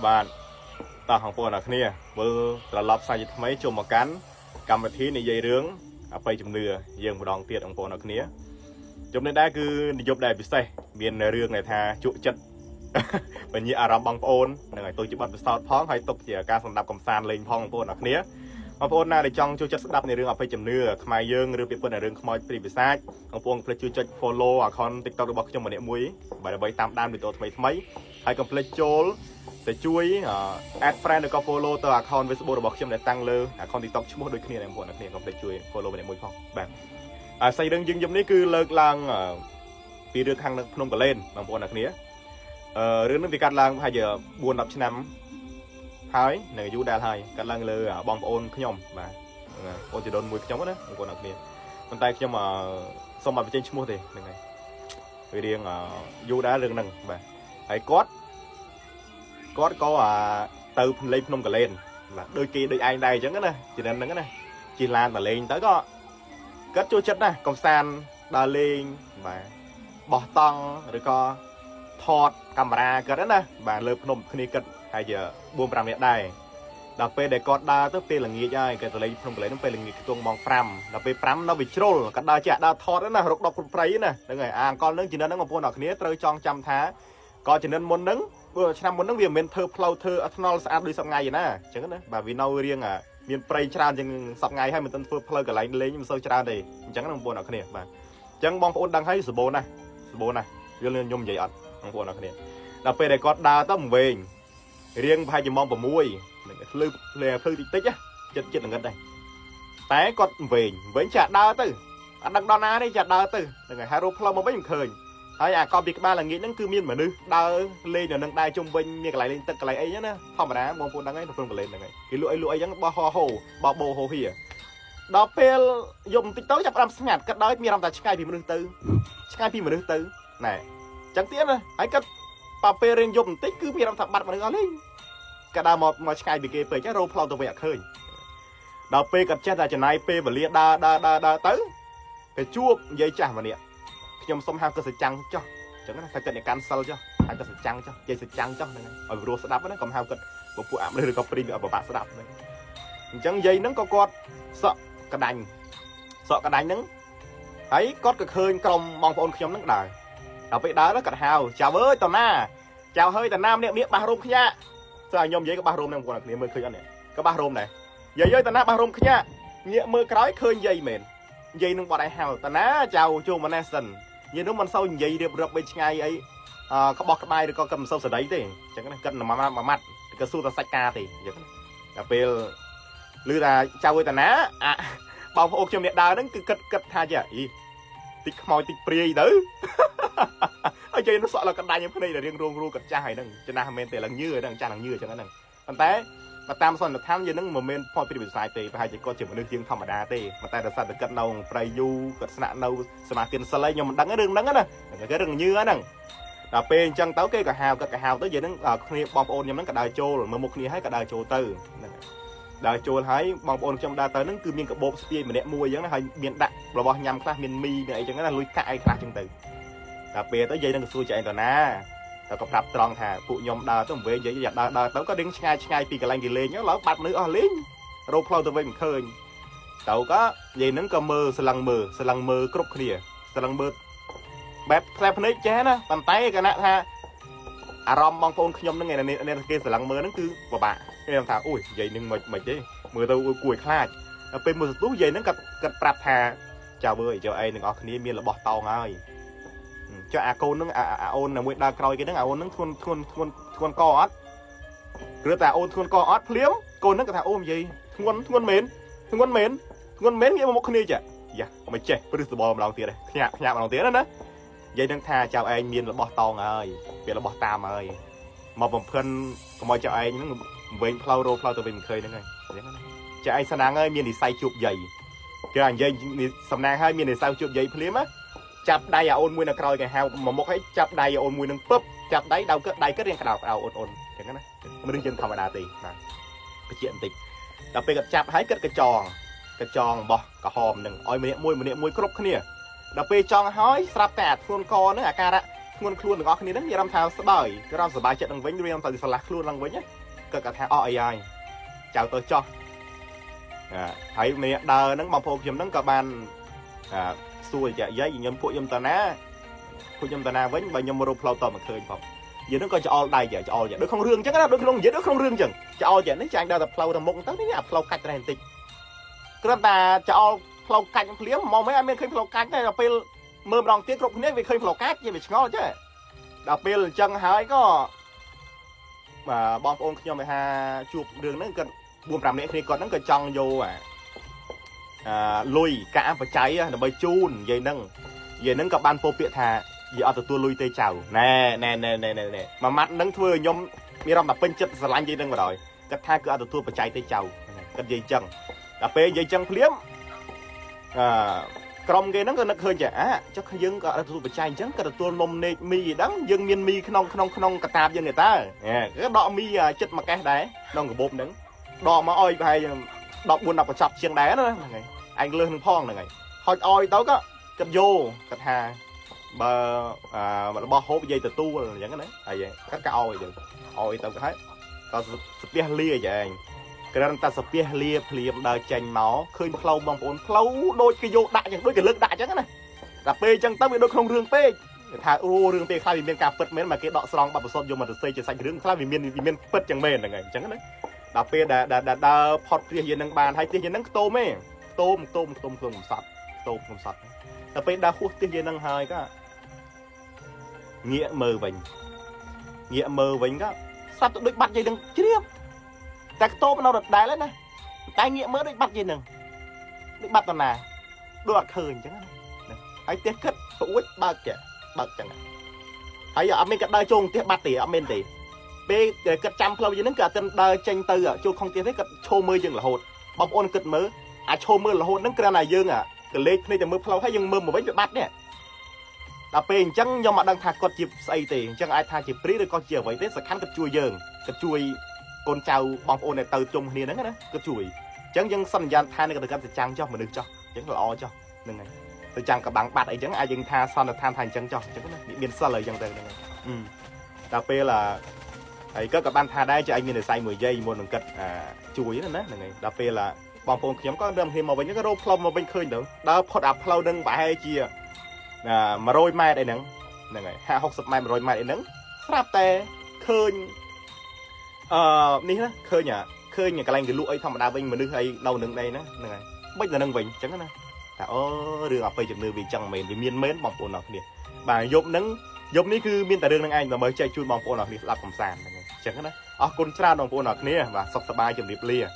បាទតោះបងប្អូនអរគ្នាវិលត្រឡប់សាជាថ្មីចូលមកកាន់កម្មវិធីនិយាយរឿងអបិយជំនឿយើងម្ដងទៀតបងប្អូនអរគ្នាជុំនេះដែរគឺនិយមដែរពិសេសមានរឿងដែលថាជក់ចិត្ត បញ្ញអារម្មណ៍បងប្អូននឹងឲ្យទុកជាបទពិសោធន៍ផងហើយទុកជាការសម្ដាប់កំសាន្តលេងផងបងប្អូនអរគ្នាបងប្អូនណាដែលចង់ចូលចិត្តស្ដាប់នៃរឿងអបិយជំនឿខ្មែរយើងឬពីពិតនៃរឿងខ្មោចព្រាយបិសាចបងប្អូនកុំភ្លេចជួយចុច follow account TikTok របស់ខ្ញុំម្នាក់មួយបាទដើម្បីតាមដានវីដេអូថ្មីថ្មីៗហើយកុំភ្លេចចូលទៅជួយ add friend ឬក៏ follow ទៅ account Facebook របស់ខ្ញុំដែលតាំងលើ account TikTok ឈ្មោះដូចគ្នាដែរបងប្អូនអរគ្នាកុំភ្លេចជួយ follow ម្នាក់មួយផងបាទអាសាច់រឿងយើងយំនេះគឺលើកឡើងពីរឿងខាងនៅភ្នំកលែនបងប្អូនអរគ្នា រឿងនេះវាកាត់ឡើងប្រហែលជា4 10ឆ្នាំហើយនៅយូរដែរហើយកាត់ឡើងលើបងប្អូនខ្ញុំបាទបងជីដូនមួយខ្ញុំណាបងប្អូនអរគ្នាប៉ុន្តែខ្ញុំសូមអត់បញ្ចេញឈ្មោះទេហ្នឹងហើយវារៀងយូរដែររឿងហ្នឹងបាទហើយគាត់គាត់ក៏ទៅភ្លេងភ្នំកលែនបាទដូចគេដូចឯងដែរអញ្ចឹងណាចំណិនហ្នឹងណាជិះឡានទៅលេងទៅក៏គាត់ចូលចិត្តណាស់កំសាន្តដើរលេងបាទបោះតង់ឬក៏ ថតកាមេរ៉ាគាត់ណាបាទលើភ្នំគ្នាគិតហើយជា4 5នាក់ដែរដល់ពេលដែលគាត់ដើរទៅពេលល្ងាចហើយគាត់ទៅលេងភ្នំកលែងហ្នឹងពេលល្ងាចខ្ទង់ម៉ោង5ដល់ពេល5នៅវាជ្រុលគាត់ដើរជាដើរថតណារកដប់គ្រប់ព្រៃណាហ្នឹងហើយអាអង្គលហ្នឹងចំណិនហ្នឹងបងប្អូនអរគ្នាត្រូវចងចាំថាក៏ចំណិនមុនហ្នឹងព្រោះឆ្នាំមុនហ្នឹងវាមិនមែនធ្វើផ្លូវធ្វើថ្នល់ស្អាតដូចសប្ងៃទេណាអញ្ចឹងណាបាទវានៅរៀងមានព្រៃច្រើនជាងសប្ងៃហើយមិនទាន់ធ្វើផ្លូវកន្លែងលេងមិនសូវច្រើនទេអញ្ចឹងណាបងប្អូនអរគ្នាបាទអញ្ចឹងបងប្អូនដឹងហើយសបោណាស់សបោណាស់យល់ខ្ញុំនិយាយអត់ បងប្អូនអរគ្នាដល់ពេលដែលគាត់ដើរទៅវែងរៀងប្រហែលជាម៉ោង6នឹងភ្លឺភ្លឺភ្លឺតិចតិចចិត្តចិត្តល្ងិតដែរតែគាត់វែងវែងចាក់ដើរទៅអត់ដឹងដល់ណាទេចាក់ដើរទៅហ្នឹងហើយហើយរកផ្លូវមកវិញមិនឃើញហើយអាកប់ពីក្បាលល្ងាចហ្នឹងគឺមានមនុស្សដើរលេងនៅនឹងដែរជុំវិញមានកន្លែងលេងទឹកកន្លែងអីហ្នឹងណាធម្មតាបងប្អូនដឹងហើយនៅក្នុងកន្លែងហ្នឹងហើយគេលក់អីលក់អីហ្នឹងបោះហោហោបោះបោហោហៀដល់ពេលយប់បន្តិចទៅចាប់ផ្ដើមស្ងាត់គាត់ដើរមានអារម្មណ៍ថាឆ្ងាយពីមនុស្សទៅឆ្ងាយពីមនុស្សទៅណែ ចឹងទៀតណាហើយគាត់ប៉ាពេលរៀងយប់បន្តិចគឺមានអារម្មណ៍ថាបាត់មនុស្សអស់លេងគាត់ដើរមកមកឆ្ងាយពីគេពេករោផ្លូវទៅវិញអត់ឃើញដល់ពេលគាត់ចេះតែចំណាយពេលវេលាដើរដើរដើរដើរទៅទៅជួបនិយាយចាស់ម្នាក់ខ្ញុំសុំហៅគាត់សចាំងចុះចឹងណាថាគាត់អ្នកកាន់សិលចុះហៅគាត់សចាំងចុះនិយាយសចាំងចុះហ្នឹងឲ្យព្រោះស្ដាប់ណាកុំហៅគាត់ពពួកអមនុស្សឬក៏ព្រីមឲ្យពិបាកស្ដាប់ហ្នឹងអញ្ចឹងយាយហ្នឹងក៏គាត់សក់កដាញ់សក់កដាញ់ហ្នឹងហើយគាត់ក៏ឃើញក្រុមបងប្អូនខ្ញុំហ្នឹងដើរ ដល់ពេលដើរទៅគាត់ហៅចៅអើយតាណាចៅហើយតាណាម្នាក់ម្នាក់បាសរោមខ្ញាក់ស្អីខ្ញុំនិយាយក៏បាសរោមដែរបងប្អូនគ្នាមើលឃើញអត់នេះក៏បាសរោមដែរយាយអើយតាណាបាសរោមខ្ញាក់ងាកមើលក្រោយឃើញយាយមែនយាយនឹងបាត់ឲ្យហៅតាណាចៅចូលមកនេះសិនយាយនោះមិនសូវនិយាយរៀបរាប់បីឆ្ងាយអីអឺក្បោះក្បាយឬក៏ក៏មិនសូវសដីទេអញ្ចឹងណាគាត់មួយម៉ាត់មួយម៉ាត់ក៏សួរតែសាច់ការទេអញ្ចឹងណាដល់ពេលឮថាចៅអើយតាណាអាបងប្អូនខ្ញុំអ្នកដើរហ្នឹងគឺគិតគិតថាចាអីតិចខ្មោចតិចព្រាយទៅ ហើយយាយនោះសក់ឡើងកណ្ដាញភ្នែកដែលរៀងរងរូគាត់ចាស់ហើយហ្នឹងចំណាស់មែនទេឡើងញើហ្នឹងចាស់ឡើងញើអញ្ចឹងហ្នឹងប៉ុន្តែបើតាមសន្និដ្ឋានយើងហ្នឹងមិនមែនផលពីវិស័យទេប្រហែលជាគាត់ជាមនុស្សជាងធម្មតាទេប៉ុន្តែដោយសារតែគាត់នៅព្រៃយូរគាត់ស្នាក់នៅសមាធិសិលអីខ្ញុំមិនដឹងរឿងហ្នឹងណាគេរឿងញើហ្នឹងដល់ពេលអញ្ចឹងទៅគេក៏ហៅគាត់ក៏ហៅទៅយើងហ្នឹងគ្នាបងប្អូនខ្ញុំហ្នឹងក៏ដើរចូលមើលមុខគ្នាហើយក៏ដើរចូលទៅហ្នឹងដើរចូលហើយបងប្អូនខ្ញុំដើរទៅហ្នឹងគឺមានកាបូបស្ពាយម្នាក់មួយអញ្ចឹងណាហើយមានដាក់របស់ញ៉ាំខ្លះមានមីមានអីចឹងណាលុយកាក់អីខ្លះចឹងទៅ ដល់ពេលទៅយាយនឹងក៏សួរចែងទៅណាតែក៏ប្រាប់ត្រង់ថាពួកខ្ញុំដើរទៅវិញយាយយ៉ាដើរដើរទៅក៏រៀងឆ្ងាយឆ្ងាយពីកន្លែងគេលេងឡើយបាត់មនុស្សអស់លេងរកផ្លូវទៅវិញមិនឃើញទៅក៏យាយនឹងក៏មើលស្លឹងមើលស្លឹងមើលគ្រប់គ្នាស្លឹងមើលបែបផ្លែភ្នែកចេះណាប៉ុន្តែគណៈថាអារម្មណ៍បងប្អូនខ្ញុំហ្នឹងឯនេះគេស្លឹងមើលហ្នឹងគឺពិបាកគេថាអូយយាយនឹងមិនមិនទេមើលទៅគួរឲ្យខ្លាចដល់ពេលមើលសន្ទុះយាយហ្នឹងគាត់គាត់ប្រាប់ថាចៅអើយចៅឯងទាំងអស់គ្នាមានរបស់តោងហើយ ចុះអាកូនហ្នឹងអាអាអូនមួយដើរក្រោយគេហ្នឹងអាអូនហ្នឹងធ្ងន់ធ្ងន់ធ្ងន់ធ្ងន់កអត់គឺតែអូនធ្ងន់កអត់ភ្លាមកូនហ្នឹងក៏ថាអូនិយាយធ្ងន់ធ្ងន់មែនធ្ងន់មែនធ្ងន់មែនងាកមកមុខគ្នាចាយ៉ាមិនចេះព្រឹសសបល់ម្ដងទៀតខ្ញាក់ខ្ញាក់ម្ដងទៀតណានិយាយនឹងថាចៅឯងមានរបស់តងហើយវារបស់តាមហើយមកបំភិនកុំឲ្យចៅឯងហ្នឹងវិញផ្លូវរោផ្លូវទៅវិញមិនឃើញហ្នឹងហើយអញ្ចឹងណាចៅឯងស្នាងហើយមាននិស័យជួបយាយគេនិយាយសំណាងហើយមាននិស័យជួបយាយភ្លាមណា ចាប់ដៃអាអូនមួយនៅក្រោយគេហៅមកមុខឲ្យចាប់ដៃអាអូនមួយនឹងពឹបចាប់ដៃដៅកដៃក៏រៀងក្តៅក្តៅអូនអូនអញ្ចឹងណាមនុស្សយើងធម្មតាទេបាទបញ្ជាក់បន្តិចដល់ពេលគាត់ចាប់ហើយគាត់កចងកចងរបស់ក្រហមនឹងឲ្យម្នាក់មួយម្នាក់មួយគ្រប់គ្នាដល់ពេលចង់ហើយស្រាប់តែអាធ្ងន់កហ្នឹងអាការៈ ធ្ងន់ខ្លួនទាំងអស់គ្នាហ្នឹងមានអារម្មណ៍ថាស្បើយអារម្មណ៍សប្បាយចិត្តនឹងវិញមានអារម្មណ៍ថាស្រឡះខ្លួនឡើងវិញគាត់ក៏ថាអស់អីហើយចៅទៅចោះអាហើយម្នាក់ដើរហ្នឹងបងប្អូនខ្ញុំហ្នឹងក៏បានអាសួរយាយខ្ញុំពួកខ្ញុំតាណាពួកខ្ញុំតាណាវិញបើខ្ញុំមករកផ្លូវតមកឃើញផងយើងហ្នឹងក៏ច្អល់ដៃច្អល់ដូចក្នុងរឿងអញ្ចឹងណាដូចក្នុងនិយាយដូចក្នុងរឿងអញ្ចឹងច្អល់ចានេះចាញ់ដើរតែផ្លូវទៅមុខទៅនេះអាផ្លូវកាច់ត្រេះបន្តិចគ្រាន់តែច្អល់ផ្លូវកាច់ភ្លាមមកមិនអត់មានឃើញផ្លូវកាច់ទេដល់ពេលមើលម្ដងទៀតគ្រប់គ្នាវាឃើញផ្លូវកាច់វាឆ្ងល់ចេះដល់ពេលអញ្ចឹងហើយក៏បាទបងប្អូនខ្ញុំគេថាជួបរឿងហ្នឹងគាត់4 5នាក់គ្នាគាត់ហ្នឹងក៏ចង់យកអាអាលុយកាក់បច្ច័យដើម្បីជូននិយាយហ្នឹងនិយាយហ្នឹងក៏បានពោលពាក្យថាយាអត់ទទួលលុយទេចៅណែណែណែណែណែណែមួយម៉ាត់ហ្នឹងធ្វើឲ្យខ្ញុំមានអារម្មណ៍ថាពេញចិត្តស្រឡាញ់និយាយហ្នឹងបណ្ដោយគាត់ថាគឺអត់ទទួលបច្ច័យទេចៅគាត់និយាយអញ្ចឹងដល់ពេលនិយាយអញ្ចឹងភ្លាមអឺក្រុមគេហ្នឹងក៏នឹកឃើញចាអាចុះយើងក៏អត់ទទួលបច្ច័យអញ្ចឹងក៏ទទួលនំនេកមីឯដឹងយើងមានមីក្នុងក្នុងក្នុងកតាបយើងទេតើគេដកមីចិត្តមួយកេះដែរក្នុងកាបូបហ្នឹងដកមកអោយប្រហែល14 10កញ្ចប់ជាងដែរណាហ្នឹងហើយឯងលើសនឹងផងហ្នឹងហើយហុចអោយទៅក៏គាត់យកគាត់ថាបើរបស់ហូបនិយាយទទួលអញ្ចឹងណាហើយគាត់ក៏អោយទៅអោយទៅហើយក៏ស្ពះលាចាឯងគ្រាន់តែស្ពះលាភ្លាមដើរចេញមកឃើញផ្លូវបងប្អូនផ្លូវដូចគេយកដាក់អញ្ចឹងដូចគេលើកដាក់អញ្ចឹងណាដល់ពេលអញ្ចឹងទៅវាដូចក្នុងរឿងពេកគេថាអូរឿងពេលខ្លះវាមានការពិតមែនមកគេដកស្រង់បទពិសោធន៍យកមកសរសេរជាសាច់រឿងខ្លះវាមានវាមានពិតចឹងមែនហ្នឹងហើយអញ្ចឹងណាដល់ពេលដែលដើរផុតព្រាសយើងនឹងបានហើយផ្ទះយើងនឹងខ្ទមទេខ្ទមខ្ទមខ្ទមខ្ទមកំសត់ខ្ទមកំសត់ដល់ពេលដើរហួសផ្ទះយើងនឹងហើយក៏ងាកមើលវិញងាកមើលវិញក៏ស្រាប់តែដូចបាត់យាយនឹងជ្រាបតែខ្ទមនៅដដែលណាតែងាកមើលដូចបាត់យាយនឹងដូចបាត់តាណាដូចអត់ឃើញអញ្ចឹងណាហើយផ្ទះគិតប្អួចបើកចាបើកចឹងហើយអត់មានក៏ដើរចូលផ្ទះបាត់ទេអត់មានទេពេលគិតចាំផ្លូវយើងហ្នឹងក៏អត់ទាន់ដើរចេញទៅចូលក្នុងផ្ទះទេគាត់ឈោមើលយើងរហូតបងប្អូនគិតមើលអាចឈោមើលរហូតហ្នឹងគ្រាន់តែយើងកលេចភ្នែកទៅមើលផ្លូវហើយយើងមើលមកវិញវាបាត់នេះដល់ពេលអញ្ចឹងខ្ញុំអត់ដឹងថាគាត់ជាស្អីទេអញ្ចឹងអាចថាជាព្រីឬក៏ជាអ្វីទេសំខាន់គាត់ជួយយើងគាត់ជួយកូនចៅបងប្អូនដែលទៅជុំគ្នាហ្នឹងណាគាត់ជួយអញ្ចឹងយើងសន្យាថានឹងគាត់ទៅចាំងចុះមនុស្សចុះអញ្ចឹងល្អចុះហ្នឹងហើយទៅចាំងកបាំងបាត់អីចឹងអាចយើងថាសន្និដ្ឋានថាអញ្ចឹងចុះអញ្ចឹងណាមានសិលអីចឹងទៅហ្នឹងហើយដល់ពេលអាហើយគាត់ក៏បានថាដែរជាឯងមាននិស័យមួយយាយមុននឹងគិតអាជួយណាហ្នឹងហើយដល់ពេលអាបងប្អូនខ្ញុំក៏ដើមគ្នាមកវិញក៏រកផ្លូវមកវិញឃើញទៅដើរផុតអាផ្លូវនឹងប្រហែលជា100ម៉ែត្រអីហ្នឹងហ្នឹងហើយ50 60ម៉ែត្រ100ម៉ែត្រអីហ្នឹងស្រាប់តែឃើញអឺនេះណាឃើញអាឃើញកន្លែងគេលក់អីធម្មតាវិញមនុស្សអីនៅនឹងអីណាហ្នឹងហើយមិនទៅនឹងវិញអញ្ចឹងណាតែអូរឿងអបិយជំនឿវាចឹងមែនវាមានមែនបងប្អូនអរគ្នាបាទយប់ហ្នឹងយប់នេះគឺមានតែរឿងហ្នឹងឯងដើម្បីចែកជូនបងប្អូនអរគ្នាស្ដាប់កំសាន្តហ្នឹងអញ្ចឹងណាអរគុណច្រើនបងប្អូនអរគ្នាបាទសុខសប្បាយជម្រាបលា។